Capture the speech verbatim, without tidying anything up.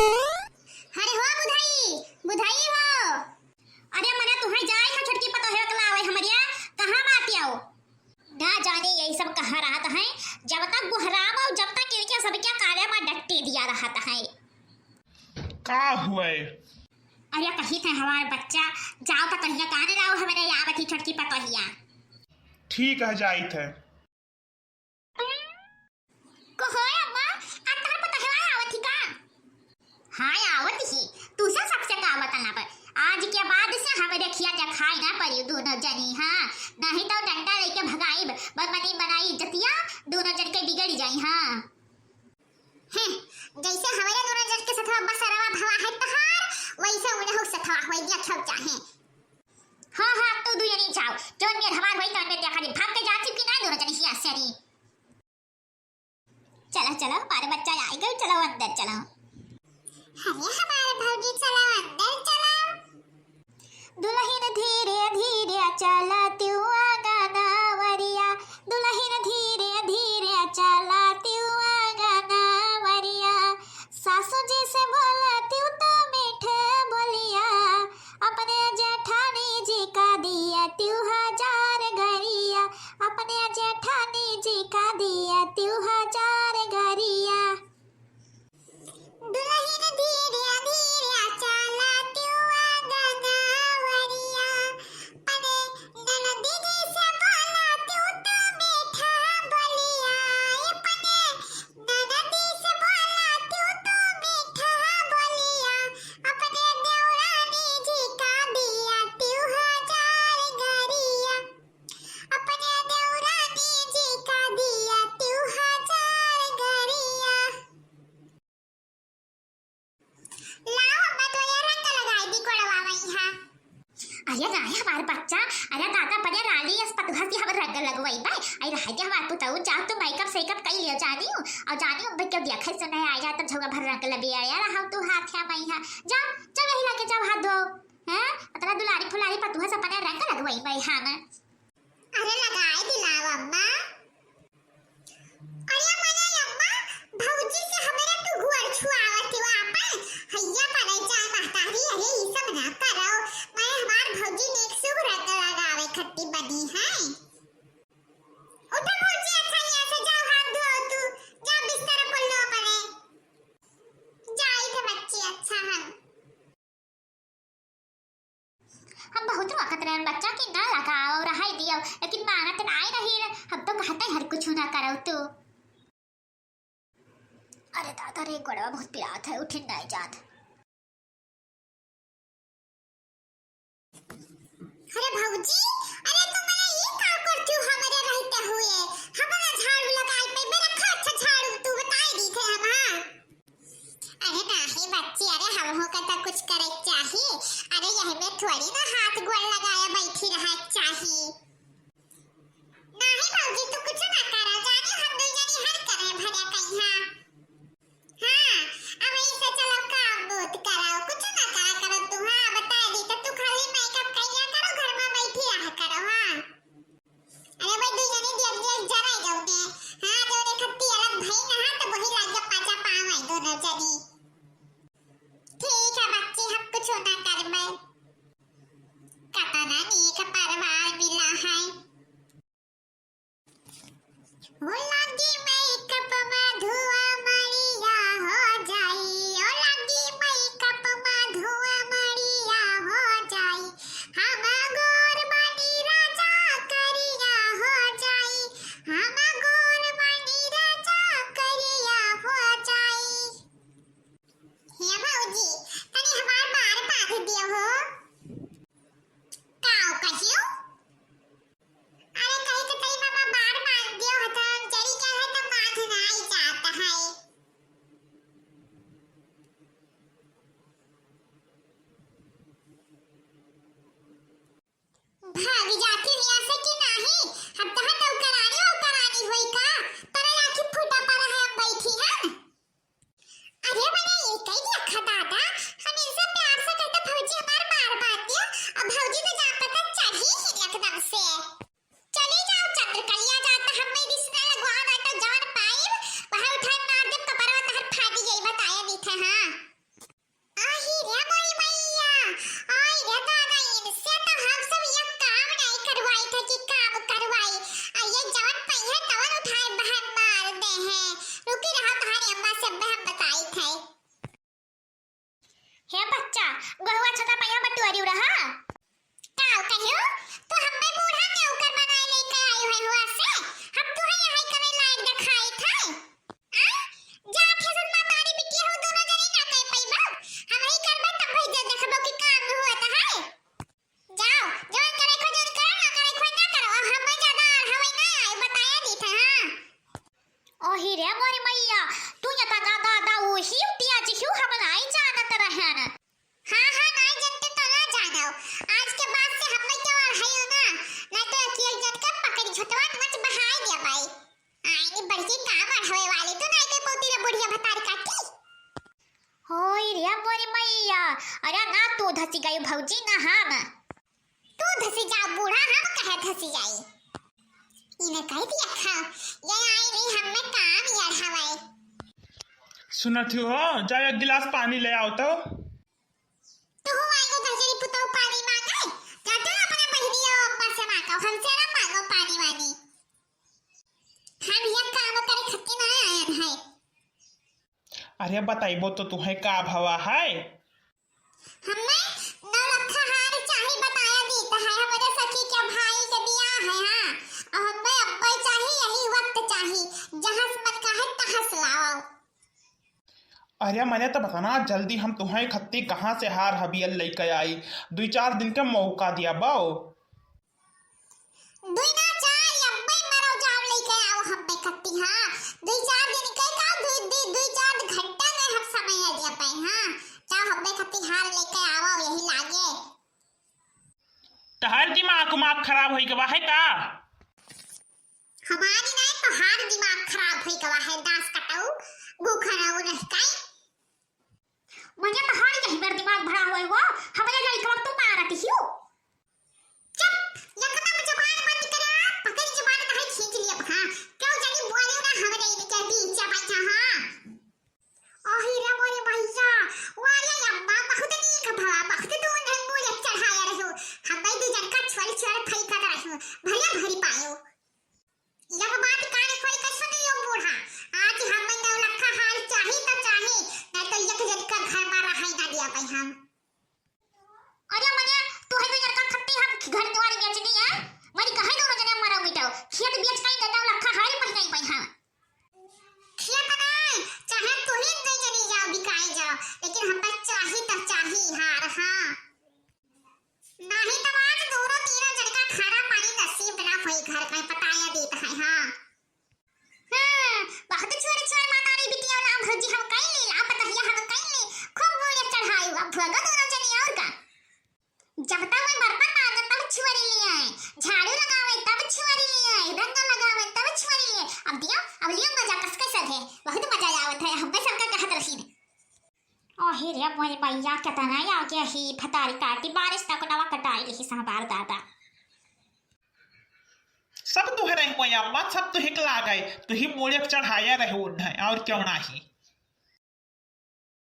अरे हो बुधई, बुधई हो। अरे मने तुहैं जाए है छोटकी पतोहिया के लावे हमरिया, कहाँ बाटिउ? ना जाने यही सब कहाँ रहत है, जब तक गुहराम और जब तक इनके सबके काले में डट्टी दिया रहत है। का हुए? अरे कही थे हमार बच्चा, जाओ तो कहिया कान लाओ हमरे आवत ही छोटकी पतोहिया। ठीक है, जाइत है। कहो ए अम्मा, आज तहर पतोहिया आवत ही का? हाँ, आवत ही। तू से सबसे का बताना पर। आज के बाद से हमरे खिया देखाई ना पड़ी दोनों जनी, हाँ। नहीं तो डंडा लेके भगाइब। बदमनी बनाई इज्जतिया, दोनों जन के बिगड़ जाई, हाँ। हैं, जैसे हमरे दोनों जन के सथवा बसरवा भवा है तहार, वैसे उन्हें सथवा होई दिया छौ चाहे। हाँ, हाँ, तू दुई जनी जाओ। जौन मेर हमार होई, तौन मेर देखा दी। भाग के जाती कि ना दोनों जनी हिया से री। चलो, चलो, हमारे बच्चा आई गए, चलो अंदर चलो। अरे हमारे भौजी, चलो अंदर चलो। दुलहिन धीरे धीरे चलतिउ अंगनवरिया, दुलहिन धीरे धीरे चलतिउ अंगनवरिया। सासू जी से बोलतिउ तो मीठे बोलिया, अपने जेठानी जी का दियतिउ हजार गरिया, अपने जेठानी जी का दियतिउ हजार गरिया। दुलहिन धीरे धीरे चलतिउ अंगनवरिया, अपने ननद जी से बोलतिउ तो मीठा बोलिया, अपने ननद जी से बोलतिउ तो मीठा बोलिया, अपने देवरानी जी का दियतिउ हजार गरिया, अपने देवरानी जी का दियतिउ हजार गरिया। लाओ अम्मा, तो ये रंग लगाई दी कोड़वा वही हा। अरे राय हमार बच्चा, अरे दादा बड़े लाली अस पतुहा से हम रंग लगवाई बाय। अरे रह गया हमार पुतऊ, जा तू मेकअप सेकअप कई लियो जानी हूँ। और जानी हूँ, क्यों दिया खाई सुनाई आया तो झोगा भर रंग लबी आया रहा तू हाथ है मई हा। जा, जा वही लगे जाओ हाथ धो। हैं? अतरा दुलारी फुलारी पतुहा से अपने रंग लगवाई बाय हाँ मैं। अरे लगाए दिलाओ अम्मा। अरे मने अम्मा, भौजी से हमरे तू गोड़ छुआवत हो आपन। हैया परे जाए महतारी, अरे ई सब ना करो। मैं हमार भौजी नेक शुभ रंग लगावे खट्टी बनी है। उठो भौजी, अच्छा यहाँ से जाओ, हाथ धो तू, जा बिस्तर पर लो अपने। जाई थे बच्ची, अच्छा हम हम बहुत वक्त रहन बच्चा कि ना लगाओ, रहाई दियो, लेकिन मानत नाई रही रे। हम तो कहते हर कुछ ना करो तू। अरे दादा रे, गोड़वा बहुत पिरात है, उठिन नाई जात। अरे भौजी, अरे तुम मने ये का करती हो हमरे रहते हुए? हमारा झाड़ू लगाई पे मेरा खर्च झाड़ू तू बताई दी थे हम, हाँ? अरे नाही बच्ची, अरे हमहू का तो कुछ करे के चाही। अरे यही में थोड़ी ना हाथ गोड़ लगाए बैठी रहे के चाही। नाही भौजी, तू कुछ ना करा, जानी हम दुई जनी हर करे भरे कहीं। हाँ, अब ऐसे चलो काम बहुत करो, कुछ ना करा करो तू। हाँ, बता दी तो तू खाली मेकअप कइया करो, घर में बैठी रहा करो। हाँ। अरे भाई, दुई जने दिया दिया जरा जाऊ दे। हाँ, जो देखती अलग भाई ना, तो वही लाग गया पाचा पाँव है दोनों जने। ठीक है बच्ची, हम कुछ ना कर मैं। कतना नीक परिवार मिला है। ओ लागी मेकअप में धुआं मरिया हो जाई, ओ लागी मेकअप में धुआं मरिया हो जाई। हम गोर बानी राजा करिया हो जाई, हम गोर बानी राजा करिया हो जाई। हे भौजी, तनी हमार बार बांध दियो हो। काओ कहियो? अरे कहे के तई मामा बार बांध दियो हथन, जरी हे बच्चा, गोहुआ छता पइया बटुअरी रहा। काउ कहियो, तू हम्मे बूढ़ा के ओकर बनाए लेके आई है हुआ से? हम तुहे यही करे लायक देखाई थे। आ? जा खेसर मातारी बिटिया हो, दोनों जनी ना कह पइबा। हम ही करबे तब ही जे देखबो कि काम हुआ त है। जाओ, जवन करे खो जवन करो, ना करे खो ना करो। अब हम्मे ज्यादा हवई ना आए, बताया दी थे, हाँ। ओही रे मोरी मैया, तू ये तना दादा उही उतिया जिहू हम नाई जानत रहन। हाँ, हाँ, नाई जानते तो ना जानो। आज के बाद से हम्मे क्यों अढ़ाइयो ना, ना तो एक एक जन के पकड़ी झोटवा नच बहाई दिया बाई। आईनी बड़की काम अढ़वे वाली, तू नाई के पौती रे बुढ़िया भतार काटी। होई रे मोरी मैया, अरे ना तू धसी गई भौजी ना हम। तू धसी जा बूढ़ा, हम कहे धसी जाई। इने कह दिया खा, ये आई नहीं हम्मे काम ये हवाए। सुनत हो, जाओ एक गिलास पानी ले आओ तो। तू आई को धसरी पुतौ पानी मांगे, जा तो अपने बहिनी और अम्मा से मांगो, हमसे ना मांगो पानी वानी। हम ये काम करे खत्ती ना आयन है। अरे बताइबो तो तुहे का भवा है? हम्मे नौलखा हार चाही बताया दीत है, हमरे सखी के भाई के बियाह है, हाँ। और हम्मे अब्बे चाही, यही वक्त चाही, जहाँ से मन कहे तहाँ से लाओ। अरे मने तो बताना जल्दी, हम तुहे खत्ती कहाँ से हार हबियल लेके आई, दुई चार दिन के मौका दिया बाओ। दुई ना चार, अब्बे मरो जाओ लेके आओ हम्मे खत्ती, हाँ। दुई चार दिन के का, दुई, दुई, दुई चार घंटा में हम समय आ दिया पाए, हाँ। जाओ हम्मे खत्ती हार लेके आओ, यही लागे। तहार दिमाग उमाग खराब होई गवा है का? हमारी नहीं, तोहार दिमाग खराब होई गवा है, दास कटाऊ, भूखा रहू रह काई। मने तोहार यही पर दिमाग भरा हुआ है वो, हमरे लड़कवा तू मारत हियो। चुप, एकदम जबान बंद करा, पकड़ जबान नहीं खींच लिया बा। क्यों जानी बोलियो ना हमरे इनके बीच बैठा, हाँ। ओही रे मोरे भैया, वाले अम्मा बहुत नीक भवा, बहुत दून है मुझे चढ़ाया रहो। हम भाई दू जन का छोल छोल फैका रहो, भले भरी पायो। यह बात कान खोल के सुनियो बूढ़ा, आज हमें नौलखा हार चाही तो चाही, नहीं तो एक जन का घर में रहे ना दिया भाई हम। अरे मने, तू है तो लड़का खत्ती हम घर दुआरी बेच दी है, मरी कहे दोनों जने मरा मिटाओ, खेत बेच के दे नौलखा हार पहनाई भाई हम। खेत नहीं, चाहे तू ही दे जनी जाओ, बिकाई जाओ, लेकिन हमें चाही तो चाही हार, हाँ। नाही तो आज दोनों तीनों जन का खाना पानी नसीब ना होई घर में, बताया देत है, हाँ। हाँ, बहुत छोरे छोरे मातारी बिटिया ला भौजी हम कइले, ला पतहिया हम कइले, खूब बोले चढ़ाई, अब भोगो दोनों जने और का। जब तक मैं बर्तन मांजे तब छुअरी ले आए, झाड़ू लगावे तब छुअरी ले आए, रंग लगावे तब छुअरी ले आए। अब दियो, अब लियो मजा कस के सधे, बहुत मजा आवत है, हम सबका कहत रही। ओहे रे मोरे मैया, केतना आगे ही भतारी काटी, बारिश तक नवा कटाई लिही हमार दादा। सब तुहरे हुआ अम्मा, सब तुहिक लागे, तुही मोड़े चढ़ाया रहे उन्हें, और क्यों नाही।